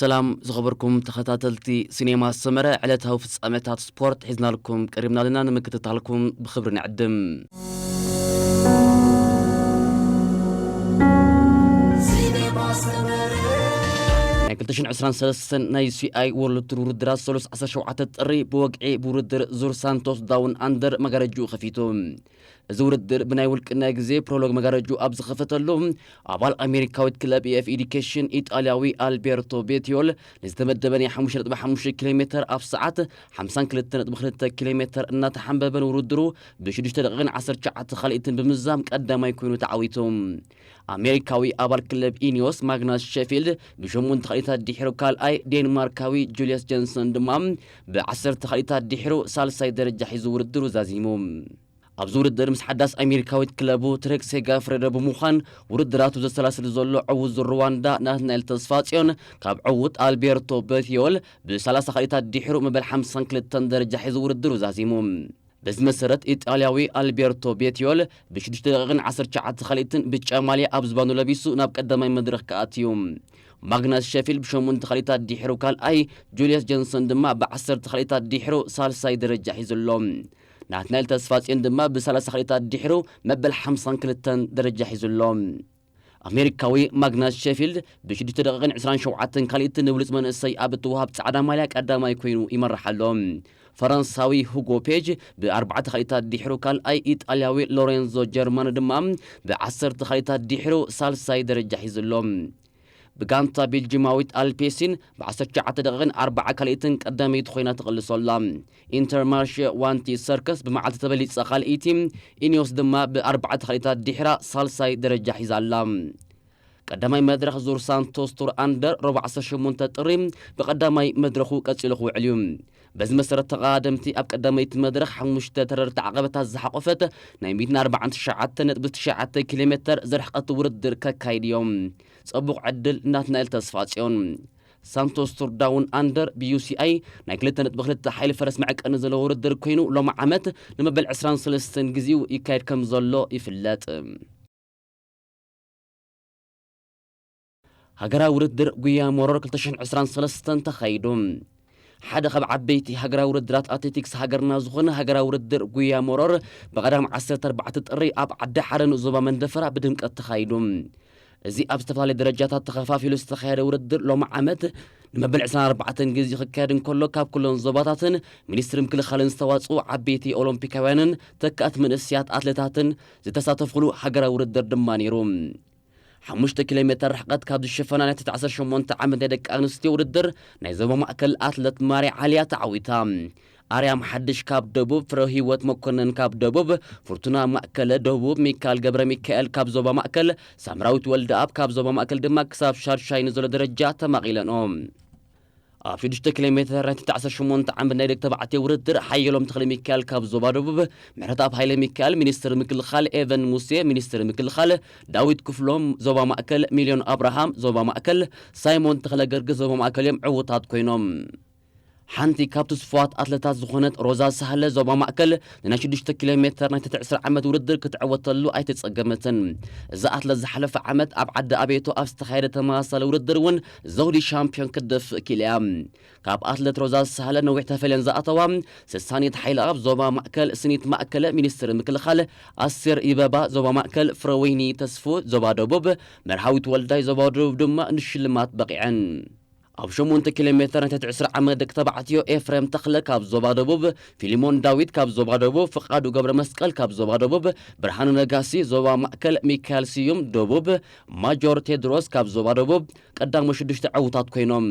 ሰላም ዝኸበርኩም ተኸታተልቲ ሲኔማ ሰመረ፣ ዕለታዊ ፍጻመታት ስፖርት ሒዝናልኩም ቀሪብና ኣለና። ንምክትታልኩም ብኽብሪ ንዕድም። ናይ ክልተ ሽሕን ዕስራን ሰለስተን ናይ ዩሲኣይ ወርልድ ቱር ውድድራት ሰሉስ ዓሰርተ ሸውዓተ ጥሪ ብወግዒ ብውድድር ዙር ሳንቶስ ዳውን ኣንደር መጋረጅኡ ከፊቱ። እዚ ውድድር ብናይ ውልቂ ናይ ግዜ ፕሮሎግ መጋረጅኡ ኣብ ዝኸፈተሉ፣ ኣባል ኣሜሪካዊት ክለብ ኤፍ ኤዲኬሽን ኢጣልያዊ ኣልቤርቶ ቤትዮል ንዝተመደበ ናይ ሓሙሽተ ነጥቢ ሓሙሽተ ኪሎ ሜተር ኣብ ሰዓት ሓምሳን ክልተ ነጥቢ ክልተ ኪሎ ሜተር እናተሓንበበ ንውድድሩ ብሽዱሽተ ደቂቕን ዓሰርተ ትሽዓተ ካልኢትን ብምዝዛም ቀዳማይ ኮይኑ ተዓዊቱ። ኣሜሪካዊ ኣባል ክለብ ኢኒዮስ ማግናስ ሸፊልድ ብሸሞንተ ካልኢታት ድሒሩ ካልኣይ፣ ዴንማርካዊ ጁልየስ ጀንሰን ድማ ብዓሰርተ ካልኢታት ድሒሩ ሳልሳይ ደረጃ ሒዙ ውድድሩ ዛዚሙ። ኣብዚ ውድድር ምስ ሓዳስ ኣሜሪካዊት ክለቡ ትሬክ ሴጋፍሬዶ ብምዃን ውድድራቱ ዘሰላስል ዘሎ ዕዉት ዙር ሩዋንዳ ናትናኤል ተስፋጽዮን፣ ካብ ዕዉት ኣልቤርቶ ቤትዮል ብሰላሳ ካልኢታት ድሒሩ መበል ሓምሳን ክልተን ደረጃ ሒዙ ውድድሩ ዛዚሙ። በዚ መሰረት ኢጣልያዊ ኣልቤርቶ ቤትዮል ብሽዱሽተ ደቂቕን ዓሰርተ ትሽዓተ ካልኢትን ብጫ ማልያ ኣብ ዝባኑ ለቢሱ ናብ ቀዳማይ መድረኽ ክኣትዩ። ማግናስ ሸፊልድ ብሸሞንተ ካልኢታት ድሒሩ ካልኣይ፣ ጁልየስ ጀንሰን ድማ ብዓሰርተ ካልኢታት ድሒሩ ሳልሳይ ደረጃ ሒዙ ኣሎ። ናትናኤል ተስፋጽዮን ድማ ብሰላሳ ካልኢታት ድሒሩ መበል ሓምሳን ክልተን ደረጃ ሒዙ ኣሎ። ኣሜሪካዊ ማግናስ ሸፊልድ ብሽዱሽተ ደቂቕን ዕስራን ሸውዓተን ካልኢትን ንብሉጽ መንእሰይ ኣብ እትወሃብ ጻዕዳ ማልያ ቀዳማይ ኮይኑ ይመርሕ ኣሎ። ፈረንሳዊ ሁጎ ፔጅ ብኣርባዕተ ካልኢታት ድሒሩ ካልኣይ፣ ኢጣልያዊ ሎሬንዞ ጀርማኖ ድማ ብዓሰርተ ካልኢታት ድሒሩ ሳልሳይ ደረጃ ሒዙ ኣሎ። ብጋንታ ቤልጂማዊት ኣልፔሲን ብዓሰርተ ትሽዓተ ደቂቕን ኣርባዓ ካልኢትን ቀዳመይቲ ኮይና ትቕልሶ ኣላ። ኢንተርማርሽ ዋንቲ ሰርከስ ብመዓልቲ ተበሊጻ ካልኣይቲ፣ ኢኒዮስ ድማ ብኣርባዕተ ካልኢታት ድሒራ ሳልሳይ ደረጃ ሒዛ ኣላ። ቀዳማይ መድረኽ ዙር ሳንቶስ ቱር ኣንደር ረቡዕ ዓሰርተ ሸሞንተ ጥሪ ብቐዳማይ መድረኹ ቀጺሉ ክውዕል እዩ። በዚ መሰረት ተቐዳደምቲ ኣብ ቀዳመይቲ መድረኽ ሓሙሽተ ተረርቲ ዓቐበታት ዝሓቖፈት ናይ ሚእትን ኣርባዓን ትሽዓተ ነጥቢ ትሽዓተ ኪሎ ሜተር ዝርሕቐት ውድድር ከካይድ እዮም። ጽቡቕ ዕድል ናትናኤል ተስፋጽዮን። ሳንቶስ ቱር ዳውን ኣንደር ብዩሲኣይ ናይ ክልተ ነጥቢ ክልተ ሓይሊ ፈረስ መዕቀኒ ዘለዎ ውድድር ኮይኑ፣ ሎሚ ዓመት ንመበል ዕስራን ሰለስተን ግዜኡ ይካየድ ከም ዘሎ ይፍለጥ። ሃገራዊ ውድድር ጉያ መሮር ክልተ ሽሕን ዕስራን ሰለስተን ተኻይዱ። ሓደ ካብ ዓበይቲ ሃገራዊ ውድድራት ኣትሌቲክስ ሃገርና ዝኾነ ሃገራዊ ውድድር ጉያ መሮር ብቐዳም ዓሰርተ ኣርባዕተ ጥሪ ኣብ ዓዲ ሓረን ዞባ መንደፈራ ብድምቀት ተኻይዱ። እዚ ኣብ ዝተፈላለየ ደረጃታት ተኸፋፊሉ ዝተኻየደ ውድድር ሎሚ ዓመት ንመበል ዕስራን ኣርባዕተን ግዜ ክካየድ እንከሎ፣ ካብ ኩለን ዞባታትን ሚኒስትሪ ምክልኻልን ዝተዋፅኡ ዓበይቲ ኦሎምፒካውያንን ተካእቲ መንእሰያት ኣትሌታትን ዝተሳተፍሉ ሃገራዊ ውድድር ድማ ነይሩ። ሓሙሽተ ኪሎ ሜተር ርሕቀት ካብ ዝሽፈና ናይ ትሕቲ ዓሰርተ ሸሞንተ ዓመት ናይ ደቂ ኣንስትዮ ውድድር ናይ ዞባ ማእከል ኣትለት ማርያ ዓልያ ተዓዊታ። ኣርያም ሓድሽ ካብ ደቡብ፣ ፍረ ህይወት መኮነን ካብ ደቡብ፣ ፍርቱና ማእከለ ደቡብ፣ ሚካኤል ገብረ ሚካኤል ካብ ዞባ ማእከል፣ ሳምራዊት ወልደኣብ ካብ ዞባ ማእከል ድማ ክሳብ ሻድሻይ ንዘሎ ደረጃ ተማቒለንኦ። ኣብ ሽዱሽተ ኪሎ ሜተር ናይ ትሕቲ ዓሰርተ ሸሞንተ ዓመት ናይ ደቂ ተባዕትዮ ውድድር ሓየሎም ተኽለ ሚካኤል ካብ ዞባ ደቡብ፣ ምሕረትኣብ ሃይለ ሚካኤል ሚኒስትር ምክልኻል፣ ኤቨን ሙሴ ሚኒስትር ምክልኻል፣ ዳዊት ክፍሎም ዞባ ማእከል፣ ሚልዮን ኣብርሃም ዞባ ማእከል፣ ሳይሞን ተኽለ ገርግስ ዞባ ማእከል እዮም ዕዉታት ኮይኖም። ሓንቲ ካብ ትስፉዋት ኣትለታት ዝኾነት ሮዛ ሳህለ ዞባ ማእከል ንናይ ሽዱሽተ ኪሎ ሜተር ናይ ትሕቲ ዕስራ ዓመት ውድድር ክትዕወተሉ ኣይተጸገመትን። እዛ ኣትለት ዝሓለፈ ዓመት ኣብ ዓዲ ኣቤቶ ኣብ ዝተኻየደ ተመሳሳሊ ውድድር እውን ዘውዲ ሻምፒዮን ክትደፍእ ክኢላ እያ። ካብ ኣትለት ሮዛ ሳህለ ነዊሕ ተፈልየን ዝኣተዋ ሰሳኒት ሓይለኣብ ዞባ ማእከል፣ ስኒት ማእከለ ሚኒስትር ምክልኻል፣ ኣስቴር ይበባ ዞባ ማእከል፣ ፍረወይኒ ተስፉ ዞባ ደቡብ፣ መርሃዊት ወልዳይ ዞባ ደቡብ ድማ ንሽልማት በቒዐን። ኣብ ሸሞንተ ኪሎ ሜተር ናይ ትሕቲ ዕስራ ዓመት ደቂ ተባዕትዮ ኤፍሬም ተኽለ ካብ ዞባ ደቡብ፣ ፊሊሞን ዳዊት ካብ ዞባ ደቡብ፣ ፍቓዱ ገብረ መስቀል ካብ ዞባ ደቡብ፣ ብርሃኑ ነጋሲ ዞባ ማእከል፣ ሚካኤል ስዩም ደቡብ፣ ማጆር ቴድሮስ ካብ ዞባ ደቡብ ቀዳሞ ሽዱሽተ ዕዉታት ኮይኖም።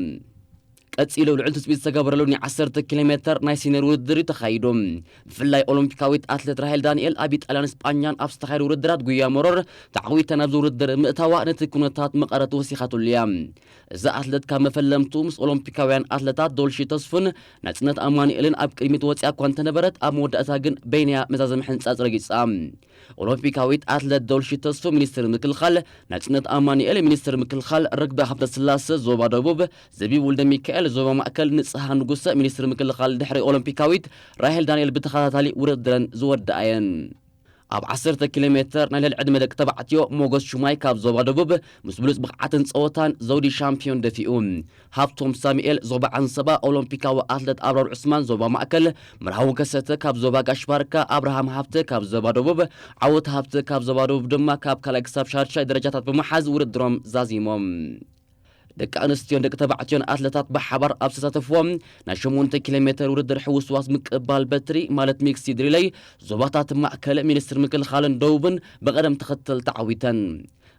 ቀጺሉ ልዑል ትጽቢት ዝተገበረሉ ናይ ዓሰርተ ኪሎ ሜተር ናይ ሲኒየር ውድድር እዩ ተኻይዱ። ብፍላይ ኦሎምፒካዊት ኣትሌት ራሄል ዳንኤል ኣብ ኢጣልያን ስጳኛን ኣብ ዝተኻየዱ ውድድራት ጉያ መሮር ተዓዊታ ናብዚ ውድድር ምእታዋ ነቲ ኩነታት መቐረት ወሲኻትሉ እያ። እዛ ኣትሌት ካብ መፈለምቱ ምስ ኦሎምፒካውያን ኣትሌታት ዶልሺ ተስፉን ናጽነት ኣማኑኤልን ኣብ ቅድሚት ወጺኣ እኳ እንተነበረት፣ ኣብ መወዳእታ ግን በይንያ መዛዘሚ ሕንጻጽ ረጊጻ። ኦሎምፒካዊት ኣትሌት ዶልሺ ተስፉ ሚኒስትር ምክልኻል፣ ናጽነት ኣማኑኤል ሚኒስትር ምክልኻል፣ ርግቢ ሃብተስላሰ ዞባ ደቡብ፣ ዘቢብ ወልደ ሚካኤል ዞባ ማእከል፣ ንጽሃ ንጉሰ ሚኒስትር ምክልኻል ድሕሪ ኦሎምፒካዊት ራሄል ዳንኤል ብተኸታታሊ ውድድረን ዝወድኣ እየን። ኣብ ዓሰርተ ኪሎ ሜትር ናይ ልዕሊ ዕድመ ደቂ ተባዕትዮ ሞጎስ ሹማይ ካብ ዞባ ደቡብ ምስ ብሉጽ ብቕዓትን ጸወታን ዘውዲ ሻምፒዮን ደፊኡ። ሃብቶም ሳሙኤል ዞባ ዓንሰባ ኦሎምፒካዊ ኣትለት ኣብራር ዑስማን ዞባ ማእከል፣ መርሃዊ ከሰተ ካብ ዞባ ጋሽ ባርካ፣ ኣብርሃም ሃብተ ካብ ዞባ ደቡብ፣ ዓወት ሃብተ ካብ ዞባ ደቡብ ድማ ካብ ካልኣይ ክሳብ ሻድሻይ ደረጃታት ብምሓዝ ውድድሮም ዛዚሞም። ደቂ ኣንስትዮን ደቂ ተባዕትዮን ኣትለታት ብሓባር ኣብ ዝተሳተፍዎም ናይ ሸሞንተ ኪሎ ሜትር ውድድር ሕውስዋስ ምቅባል በትሪ ማለት ሚክስድ ሪለይ ዞባታት ማእከል ሚኒስትሪ ምክልኻልን ደቡብን ብቐደም ተኸተል ተዓዊተን።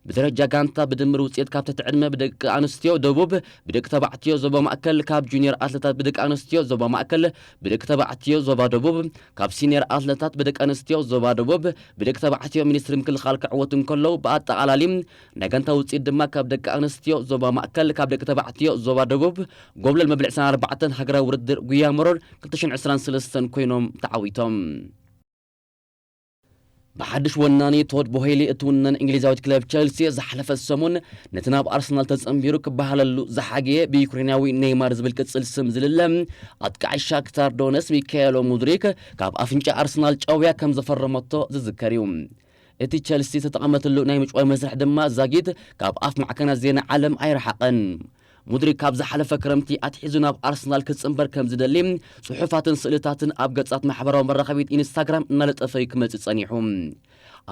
ብደረጃ ጋንታ ብድምር ውፅኢት ካብ ትሕቲ ዕድመ ብደቂ ኣንስትዮ ደቡብ፣ ብደቂ ተባዕትዮ ዞባ ማእከል፣ ካብ ጁኒየር ኣትለታት ብደቂ ኣንስትዮ ዞባ ማእከል፣ ብደቂ ተባዕትዮ ዞባ ደቡብ፣ ካብ ሲኒየር ኣትለታት ብደቂ ኣንስትዮ ዞባ ደቡብ፣ ብደቂ ተባዕትዮ ሚኒስትሪ ምክልኻል ክዕወቱ እንከለዉ ብኣጠቓላሊ ናይ ጋንታ ውፅኢት ድማ ካብ ደቂ ኣንስትዮ ዞባ ማእከል፣ ካብ ደቂ ተባዕትዮ ዞባ ደቡብ ጎብለል መብልዕ ዕስራን ኣርባዕተን ሃገራዊ ውድድር ጉያ መሮን ክልተ ሽሕን ዕስራን ሰለስተን ኮይኖም ተዓዊቶም። ብሓድሽ ወናኒ ቶድ ቦሄሊ እትውነን እንግሊዛዊት ክለብ ቸልሲ ዝሓለፈ ሰሙን ነቲ ናብ ኣርሰናል ተጸንቢሩ ክበሃለሉ ዝሓገየ ብዩክሬናዊ ኔይማር ዝብል ቅጽል ስም ዝልለ ኣጥቃዒ ሻክታር ዶነስ ሚካኤሎ ሙድሪክ ካብ ኣፍንጫ ኣርሰናል ጨውያ ከም ዘፈረመቶ ዝዝከር እዩ። እቲ ቸልሲ ዝተጠቐመትሉ ናይ ምጭዋይ መስርሕ ድማ ዛጊት ካብ ኣፍ ማዕከናት ዜና ዓለም ኣይረሓቐን። ሙድሪክ ካብ ዝሓለፈ ክረምቲ ኣትሒዙ ናብ ኣርሰናል ክጽንበር ከም ዝደሊ ጽሑፋትን ስእልታትን ኣብ ገጻት ማሕበራዊ መራኸቢት ኢንስታግራም እናለጠፈ እዩ ክመጽእ ጸኒሑ።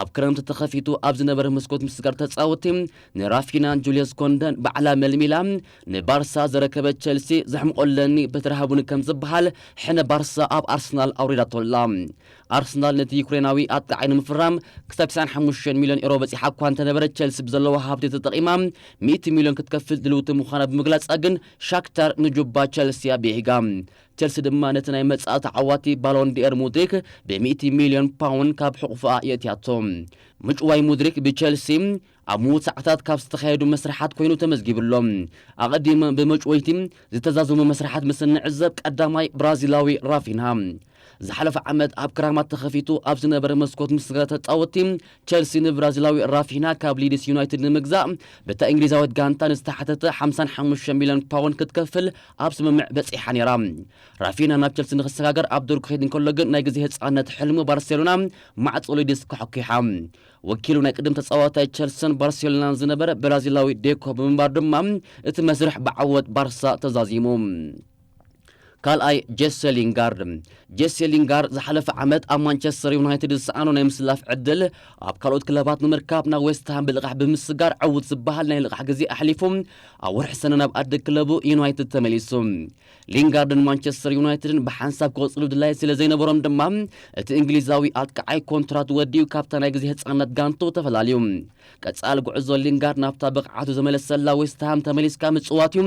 ኣብ ክረምቲ ተኸፊቱ ኣብ ዝነበረ መስኮት ምስጋር ተጻወትቲ ንራፊናን ጁልየስ ኮንደን ባዕላ መልሚላ ንባርሳ ዘረከበት ቸልሲ ዘሕምቆለኒ በትሪ ሃቡኒ ከም ዝበሃል ሕነ ባርሳ ኣብ ኣርሰናል ኣውሪዳቶላ። ኣርሰናል ነቲ ዩክሬናዊ ኣጥቃዓይ ንምፍራም ክሳብ ተስዓን ሓሙሽተን ሚልዮን ኤሮ በጺሓ እኳ እንተነበረ፣ ቸልሲ ብዘለዋ ሃብቲ ተጠቒማ ሚእቲ ሚልዮን ክትከፍል ድልውቲ ምዃና ብምግላጻ ግን ሻክታር ንጁባ ቸልሲ ኣቢያ ሂጋ። ቸልሲ ድማ ነቲ ናይ መጻኢ ተዓዋቲ ባሎን ዲኤር ሙድሪክ ብሚእቲ ሚልዮን ፓውንድ ካብ ሕቑፍኣ የእትያቶ። ምጭዋይ ሙድሪክ ብቸልሲ ኣብ ምውት ሰዓታት ካብ ዝተኻየዱ መስርሓት ኮይኑ ተመዝጊቡ ኣሎ። ኣቐዲሙ ብመጭወይቲ ዝተዛዘሙ መስርሓት ምስ እንዕዘብ፣ ቀዳማይ ብራዚላዊ ራፊንሃ። ዝሓለፈ ዓመት ኣብ ክራማት ተኸፊቱ ኣብ ዝነበረ መስኮት ምስጋር ተጻወትቲ፣ ቸልሲ ንብራዚላዊ ራፊና ካብ ሊድስ ዩናይትድ ንምግዛእ በታ እንግሊዛዊት ጋንታ ንዝተሓተተ ሓምሳን ሓሙሽተ ሚልዮን ፓውንድ ክትከፍል ኣብ ስምምዕ በጺሓ ነይራ። ራፊና ናብ ቸልሲ ንኽሰጋገር ኣብ ዶር ክኸይድ እንከሎ ግን ናይ ግዜ ህጻነት ሕልሙ ባርሴሎና ማዕጾ ሊድስ ከሐኲሓ። ወኪሉ ናይ ቅድም ተጻዋታይ ቸልሲን ባርሴሎናን ዝነበረ ብራዚላዊ ዴኮ ብምንባር ድማ እቲ መስርሕ ብዓወት ባርሳ ተዛዚሙ። ካልኣይ ጄሴ ሊንጋርድ። ጄሴ ሊንጋርድ ዝሓለፈ ዓመት ኣብ ማንቸስተር ዩናይትድ ዝሰኣኖ ናይ ምስላፍ ዕድል ኣብ ካልኦት ክለባት ንምርካብ ናብ ዌስትሃም ብልቓሕ ብምስጋር ዕዉት ዝበሃል ናይ ልቓሕ ግዜ ኣሕሊፉ ኣብ ወርሒ ሰነ ናብ ኣደ ክለቡ ዩናይትድ ተመሊሱ። ሊንጋርድን ማንቸስተር ዩናይትድን ብሓንሳብ ክቕጽሉ ድላይ ስለ ዘይነበሮም ድማ እቲ እንግሊዛዊ ኣጥቃዓይ ኮንትራት ወዲኡ ካብታ ናይ ግዜ ህጻናት ጋንቱ ተፈላልዩ። ቀጻሊ ጉዕዞ ሊንጋርድ ናብታ ብቕዓቱ ዘመለሰላ ዌስትሃም ተመሊስካ ምጽዋት እዩ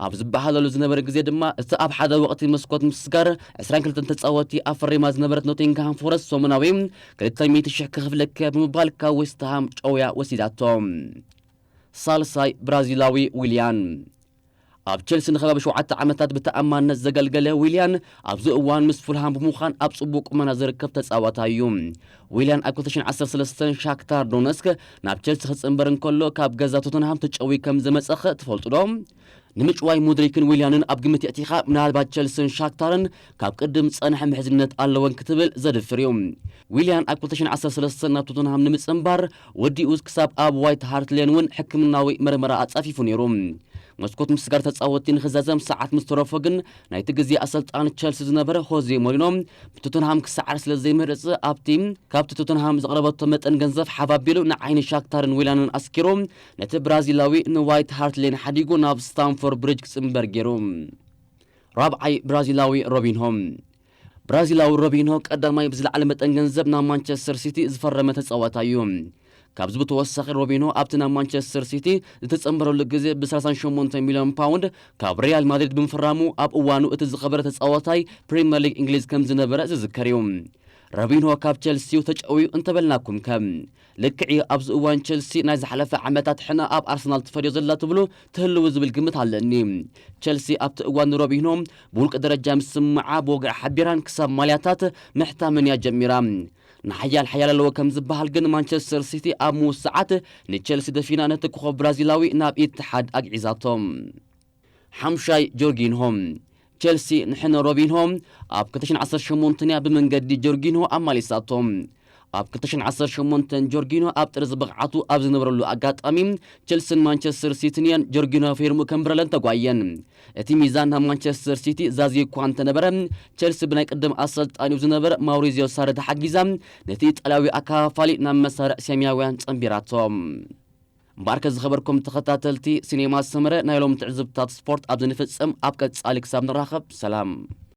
ኣብ ዝበሃለሉ ዝነበረ ግዜ ድማ እቲ ኣብ ሓደ ወቕቲ መስኮት ምስጋር ዕስራን ክልተን ተጻወቲ ኣፈሪማ ዝነበረት ኖቲንግሃም ፎረስት ሰሙናዊ ክልተ ሚእቲ ሽሕ ክኽፍለኪ ብምባል ካብ ዌስትሃም ጨውያ ወሲዳቶ። ሳልሳይ ብራዚላዊ ዊልያን። ኣብ ቸልሲ ንከባቢ ሸውዓተ ዓመታት ብተኣማንነት ዘገልገለ ዊልያን ኣብዚ እዋን ምስ ፉልሃም ብምዃን ኣብ ጽቡቕ ቁመና ዝርከብ ተጻዋታይ እዩ። ዊልያን ኣብ ክልተ ሽሕን ዓሰርተ ሰለስተን ሻክታር ዶነስክ ናብ ቸልሲ ክጽንበር እንከሎ ካብ ገዛ ቶተንሃም ተጨዊ ከም ዝመጸኸ ትፈልጡ ዶ? ንምጭዋይ ሙድሪክን ዊልያንን ኣብ ግምት የእቲኻ ምናልባት ቸልስን ሻክታርን ካብ ቅድም ዝጸንሐ ምሕዝነት ኣለወን ክትብል ዘድፍር እዩ። ዊልያን ኣብ ክልተ ሽሕን ዓሰርተ ሰለስተን ናብ ቶተንሃም ንምጽንባር ወዲኡ ክሳብ ኣብ ዋይት ሃርት ሌን እውን ሕክምናዊ መርመራ ኣጻፊፉ ነይሩ። መስኮት ምስጋር ተጻወትቲ ንኽዛዘም ሰዓት ምስ ተረፎ ግን ናይቲ ግዜ ኣሰልጣን ቸልሲ ዝነበረ ሆዜ ሞሪኖ ብቶተንሃም ክሰዓር ስለ ዘይመረጸ ኣብቲ ካብቲ ቶተንሃም ዘቕረበቶ መጠን ገንዘብ ሓብ ኣቢሉ ንዓይኒ ሻክታርን ዊላንን ኣስኪሩ ነቲ ብራዚላዊ ንዋይት ሃርት ሌን ሓዲጉ ናብ ስታንፎርድ ብሪጅ ክጽንበር ገይሩ። ራብዓይ ብራዚላዊ ሮቢንሆ። ብራዚላዊ ሮቢንሆ ቀዳማይ ብዝለዓለ መጠን ገንዘብ ናብ ማንቸስተር ሲቲ ዝፈረመ ተጻዋታይ እዩ። ካብዚ ብተወሳኺ ሮቢንሆ ኣብቲ ናብ ማንቸስተር ሲቲ ዝተጸንበረሉ ግዜ ብ ሰላሳን ሸሞንተ ሚልዮን ፓውንድ ካብ ሪያል ማድሪድ ብምፍራሙ ኣብ እዋኑ እቲ ዝኸበረ ተጻዋታይ ፕሪምየር ሊግ እንግሊዝ ከም ዝነበረ ዝዝከር እዩ። ሮቢንሆ ካብ ቸልሲዩ ተጨውዩ እንተበልናኩም ከ? ልክዕ እዩ፣ ኣብዚ እዋን ቸልሲ ናይ ዝሓለፈ ዓመታት ሕነ ኣብ ኣርሰናል ትፈድዮ ዘላ ትብሉ ትህልው ዝብል ግምት ኣለኒ። ቸልሲ ኣብቲ እዋን ሮቢንሆ ብውልቂ ደረጃ ምስ ስምዓ ብወግዒ ሓቢራን ክሳብ ማልያታት ምሕታምን እያ ጀሚራ። ንሓያል ሓያል ኣለዎ ከም ዝበሃል ግን ማንቸስተር ሲቲ ኣብ ምውስ ሰዓት ንቸልሲ ደፊና ነቲ ኮኸብ ብራዚላዊ ናብ ኢትሓድ ኣግዒዛቶ። ሓምሻይ ጆርጊንሆ። ቸልሲ ንሕነ ሮቢንሆ ኣብ ክልተ ሽሕን ዓሰርተ ሸሞንተን እያ ብመንገዲ ጆርጊንሆ ኣማሊሳቶ። ኣብ ክልተ ሽሕን ዓሰርተ ሸሞንተን ጆርጊኖ ኣብ ጥርዚ ብቕዓቱ ኣብ ዝነበረሉ ኣጋጣሚ፣ ቸልስን ማንቸስተር ሲቲን እየን ጆርጊኖ ፈሪሙ ከንብረለን ተጓየን። እቲ ሚዛን ናብ ማንቸስተር ሲቲ ዛዝዩ እኳ እንተነበረ፣ ቸልሲ ብናይ ቅድም ኣሰልጣኒኡ ዝነበረ ማውሪዚዮ ሳሪ ተሓጊዛ ነቲ ኢጣልያዊ ኣካፋፋሊ ናብ መሳርዕ ሰማያውያን ጸንቢራቶ። እምበኣርከ ዝኸበርኩም ተኸታተልቲ ሲኔማ ሰመረ፣ ናይ ሎም ትዕዝብታት ስፖርት ኣብዚ ንፍጽም። ኣብ ቀጻሊ ክሳብ ንራኸብ ሰላም።